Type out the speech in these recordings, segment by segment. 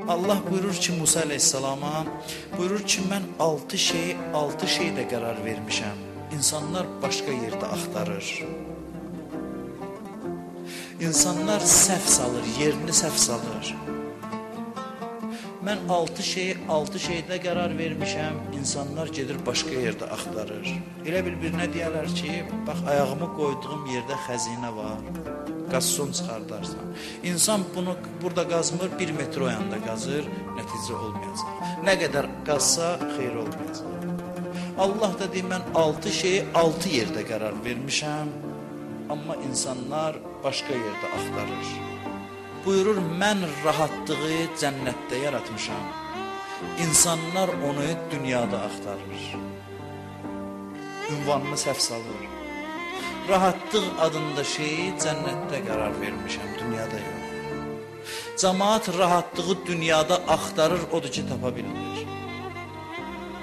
Allah buyurur ki, Musa əleyhissalama, buyurur ki, mən 6 şey, 6 şeydə qərar vermişəm. İnsanlar başqa yerdə axtarır. İnsanlar səhv salır, yerini səhv salır. Mən 6 şey, 6 şeydə qərar vermişəm, insanlar gedir başqa yerdə axtarır. Elə bil birinə deyərlər ki, bax ayağımı qoyduğum yerdə xəzinə var, qazson çıxardarsan. İnsan bunu burada qazmır, 1 metr o yanda qazır, nəticə olmayacaq. Nə qədər qazsa, xeyir olmayacaq. Allah da deyir, mən 6 şeyi 6 yerdə qərar vermişəm, amma insanlar başqa yerdə axtarır. Buyurur, mən rahatlığı cənnətdə yaratmışam. İnsanlar onu dünyada axtarır. Ünvanını səhv salır. Rahatlıq adında şeyi cənnətdə qərar vermişəm, dünyada yox. Camaat rahatlığı dünyada axtarır, odur ki, tapa bilmir.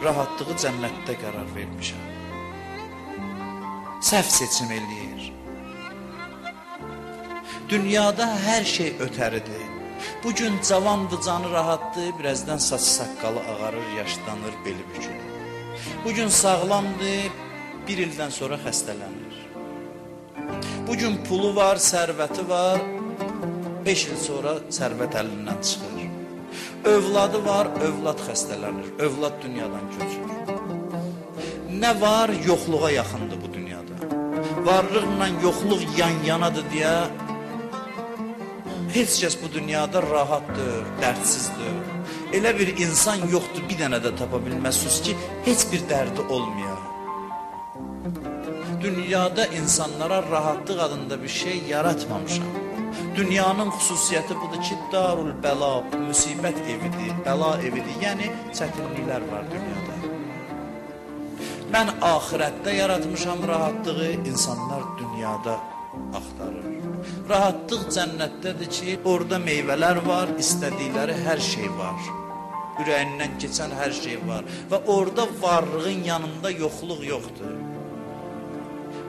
Rahatlığı cənnətdə qərar vermişəm. Səhv seçim eləyir. Dünyada hər şey ötəridir. Bugün cavandır, canı rahatdır, birazdan saç saqqalı ağarır, yaşlanır, beli bükülür. Bugün sağlamdır, bir ildən sonra xəstələnir. Bugün pulu var, sərvəti var, 5 il sonra sərvət əlindən çıxır. Övladı var, övlad xəstələnir, övlad dünyadan köçür. Nə var, yoxluğa yaxındır bu dünyada. Varlıqla yoxluq yan-yanadır deyə heç kəs bu dünyada rahatdır, dərdsizdir. Elə bir insan yoxdur, bir dənə də tapa bilməzsiniz ki, heç bir dərdi olmaya. Dünyada insanlara rahatlıq adında bir şey yaratmamışam. Dünyanın xüsusiyyəti budur ki, darul bəla, müsibət evidir, bəla evidir, yəni çətinliklər var dünyada. Mən axirətdə yaratmışam rahatlığı, insanlar dünyada axtarır. Rahatlıq cənnətdədir ki, orada meyvələr var, istədikləri hər şey var. Ürəyindən keçən hər şey var və orada varlığın yanında yoxluq yoxdur.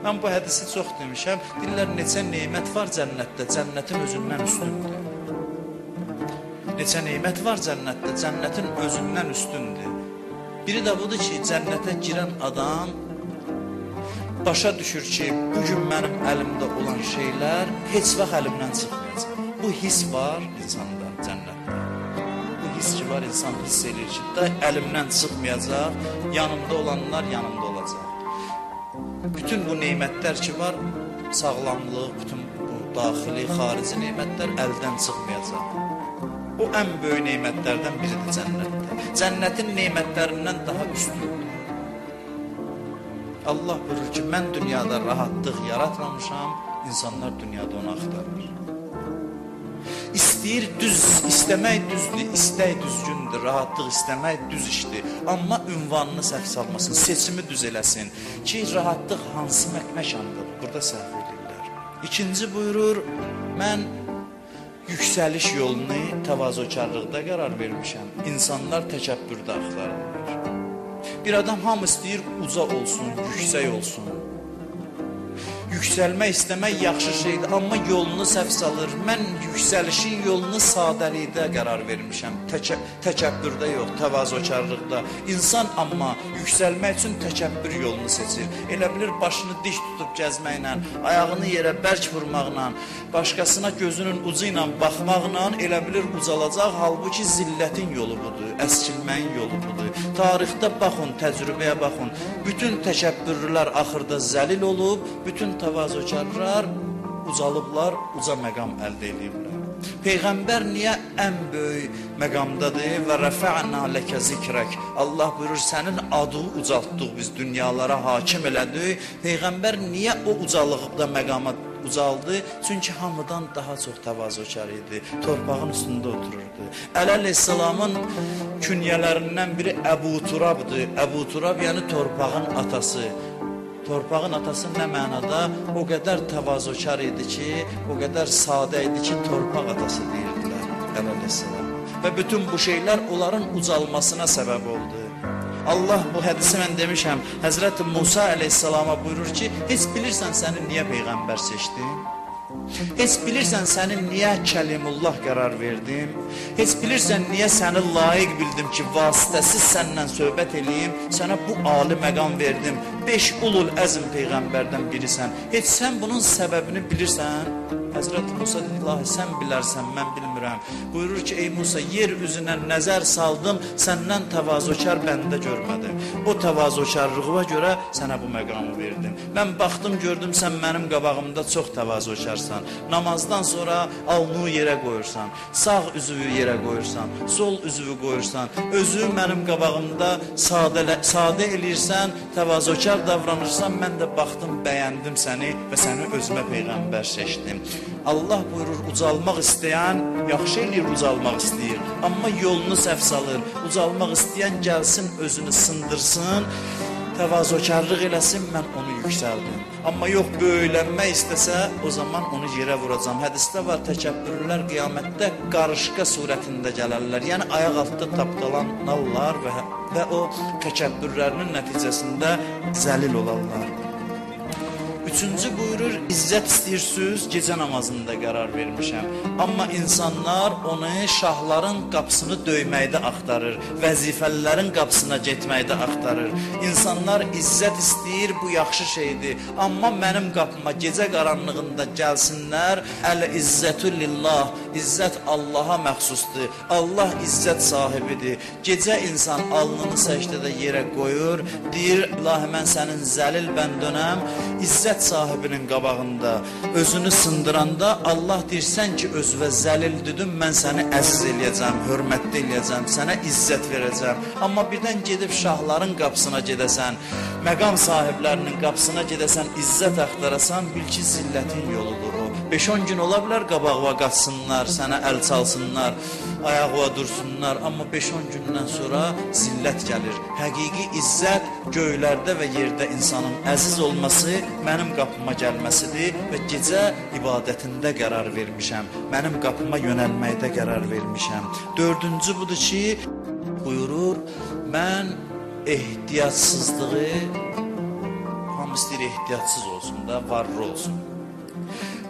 Mən bu hədisi çox demişəm, deyirlər neçə nemət var cənnətdə, cənnətin özündən üstündür. Neçə nemət var cənnətdə, cənnətin özündən üstündür. Biri də budur ki, cənnətə girən adam başa düşür ki, bugün mənim əlimdə olan şeylər heç vaxt əlimdən çıxmayacaq. Bu his var insanda, cənnətdə. Bu his ki var, insan hiss eləyir ki, da əlimdən çıxmayacaq, yanımda olanlar yanımda olacaq. Bütün bu nemətlər ki var, sağlamlıq, bütün bu daxili, xarici nemətlər əldən çıxmayacaq. O ən böyük nemətlərdən biridir cənnətdə. Cənnətin nemətlərindən daha üstündür. Allah buyurur ki, mən dünyada rahatlıq yaratmamışam, insanlar dünyada onu axtarır. İstəyir düz, istəmək düzdür, istək düzgündür, rahatlıq istəmək düz işdir. Amma ünvanını səhv salmasın, seçimi düz eləsin ki, rahatlıq hansı məkandadır, burada səhv edirlər. İkinci buyurur, mən yüksəliş yolunu təvazökarlıqda qərar vermişəm, insanlar təkəbbürdə axtarırlar. Bir adam hamı istəyir uca olsun, yüksək olsun. Yüksəlmək istəmək yaxşı şeydir, amma yolunu səhv salır. Mən yüksəlişin yolunu sadəlikdə qərar vermişəm, təkəbbürdə yox, təvazökarlıqda. İnsan amma yüksəlmək üçün təkəbbür yolunu seçir. Elə bilir başını dik tutub gəzməklə, ayağını yerə bərk vurmaqla, başqasına gözünün ucu ilə baxmaqla elə bilir ucalacaq, halbuki zillətin yolu budur, əskilməyin yolu budur. Tarixdə baxın, təcrübəyə baxın, bütün təkəbbürlülər axırda zəlil olub, bütün təvazökarlar ucalıblar, uca məqam əldə ediblər. Peyğəmbər niyə ən böyük məqamdadır? Və rəfə'nə ləkə zikrək. Allah buyurur, sənin adı ucaltdıq biz, dünyalara hakim elədik. Peyğəmbər niyə o ucalıqda məqama ucaldı? Çünki hamıdan daha çox təvazökar idi, torpağın üstündə otururdu. Əli əleyhissalamın künyələrindən biri Əbu Turabdır. Əbu Turab yəni torpağın atası. Torpağın atası nə mənada? O qədər təvazökar idi ki, o qədər sadə idi ki, torpaq atası deyirdilər Əli əleyhissalam. Və bütün bu şeylər onların ucalmasına səbəb oldu. Allah bu hədisi mən demişəm, Həzrəti Musa əleyhissalama buyurur ki, heç bilirsən səni niyə peyğəmbər seçdim? Heç bilirsən səni niyə Kəlimullah qərar verdim? Heç bilirsən niyə səni layiq bildim ki, vasitəsiz səndən söhbət eləyim, sənə bu ali məqam verdim. 5 ulul əzm peyğəmbərdən birisən. Heç sən bunun səbəbini bilirsən? Həzrət Musa dedi, İlahi, sən bilərsən, mən bilmirəm. Buyurur ki, ey Musa, yer üzünə nəzər saldım, səndən təvazökar bəndə görmədim. O təvazökarlığına görə sənə bu məqamı verdim. Mən baxdım, gördüm, sən mənim qabağımda çox təvazökarsan. Namazdan sonra alnını yerə qoyursan, sağ üzvü yerə qoyursan, sol üzvü qoyursan, özü mənim qabağımda sadə eləyirsən, təvazökar davranırsan, mən də baxdım, bəyəndim səni və səni özümə peyğəmbər seçdim. Allah buyurur, ucalmaq istəyən yaxşı eləyir, ucalmaq istəyir, amma yolunu səhv salır. Ucalmaq istəyən gəlsin, özünü sındırsın, təvazökarlıq eləsin, mən onu yüksəldim. Amma yox, böyülənmək istəsə, o zaman onu yerə vuracam. Hədisdə var, təkəbbürlülər qiyamətdə qarışqa surətində gələrlər. Yəni, ayaq altında tapdalanarlar və o təkəbbürlərinin nəticəsində zəlil olarlar. Üçüncü buyurur, izzət istəyirsiniz, gecə namazında qərar vermişəm. Amma insanlar onu şahların qapısını döyməkdə axtarır, vəzifəlilərin qapısına getməkdə axtarır. İnsanlar izzət istəyir, bu yaxşı şeydir. Amma mənim qapıma gecə qaranlığında gəlsinlər, əl-izzətü lillah, izzət Allaha məxsusdur, Allah izzət sahibidir. Gecə insan alnını səcdədə yerə qoyur, deyir, İlahi, mən sənin zəlil bəndönəm, izzət sahibinin qabağında özünü sındıranda Allah deyir, sən ki özünə zəlil dedin, mən səni əziz eləyəcəm, hörmətli eləyəcəm, sənə izzət verəcəm. Amma birdən gedib şahların qapısına gedəsən, məqam sahiblərinin qapısına gedəsən, izzət axtarasan, bil ki zillətin yoludur o. 5-10 gün ola bilər qabağına qaçsınlar, sənə əl çalsınlar, ayağına dursunlar, amma 5-10 gündən sonra zillət gəlir. Həqiqi izzət göylərdə və yerdə insanın əziz olması, mənim qapıma gəlməsidir və gecə ibadətində qərar vermişəm, mənim qapıma yönəlməkdə qərar vermişəm. Dördüncü budur ki, buyurur, mən ehtiyatsızlığı, hamı istəyir ehtiyatsız olsun da, varlı olsun.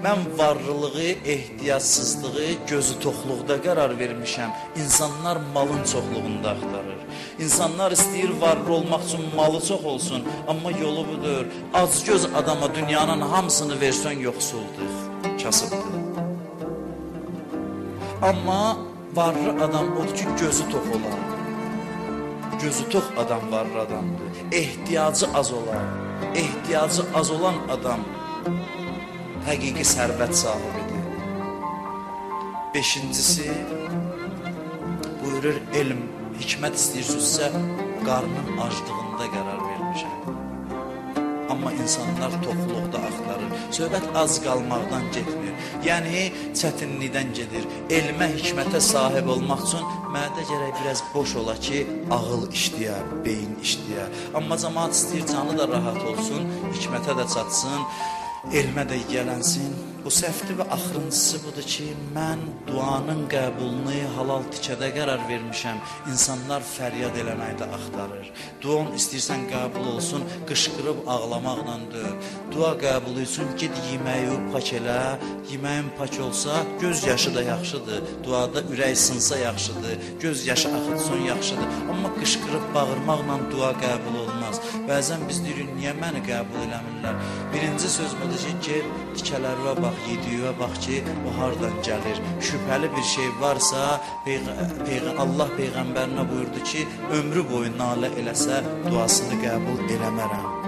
Mən varlılığı, ehtiyatsızlığı, gözü toxluqda qərar vermişəm. İnsanlar malın çoxluğunda axtarır. İnsanlar istəyir varlı olmaq üçün malı çox olsun, amma yolu budur. Acgöz adama dünyanın hamısını versən yoxsuldur, kasıbdır. Amma varlı adam odur ki, gözü tox olar. Gözü tox adam varlı adamdır. Ehtiyacı az olar. Ehtiyacı az olan adam həqiqi sərvət sahibidir. Beşincisi, buyurur, elm, hikmət istəyirsinizsə, qarnın aclığında qərar vermişəm. Amma insanlar toxluqda axtarır. Söhbət az qalmaqdan getmir. Yəni, çətinlikdən gedir. Elmə, hikmətə sahib olmaq üçün mədə gərək biraz boş ola ki, ağıl işləyə, beyin işləyə. Amma cəmaat istəyir, canı da rahat olsun, hikmətə də çatsın, elmə də yiyələnsin. Bu səhvdir və axırıncısı budur ki, mən duanın qəbulunu halal tikədə qərar vermişəm. İnsanlar fəryad eləməkdə axtarır. Duan istəyirsən qəbul olsun, qışqırıb ağlamaqla deyil. Dua qəbulu üçün ged yeməyi pak elə, yeməyin pak olsa, göz yaşı da yaxşıdır. Duada ürək sınsa yaxşıdır, göz yaşı axıtsan yaxşıdır. Amma qışqırıb bağırmaqla dua qəbul olmaz. Bəzən biz deyirik, niyə məni qəbul eləmirlər? Birinci söz budur ki, ged tikələrinə bax, yediyinə bax ki, o hardan gəlir. Şübhəli bir şey varsa, Allah Peyğəmbərinə buyurdu ki, ömrü boyu nalə eləsə, duasını qəbul eləmərəm.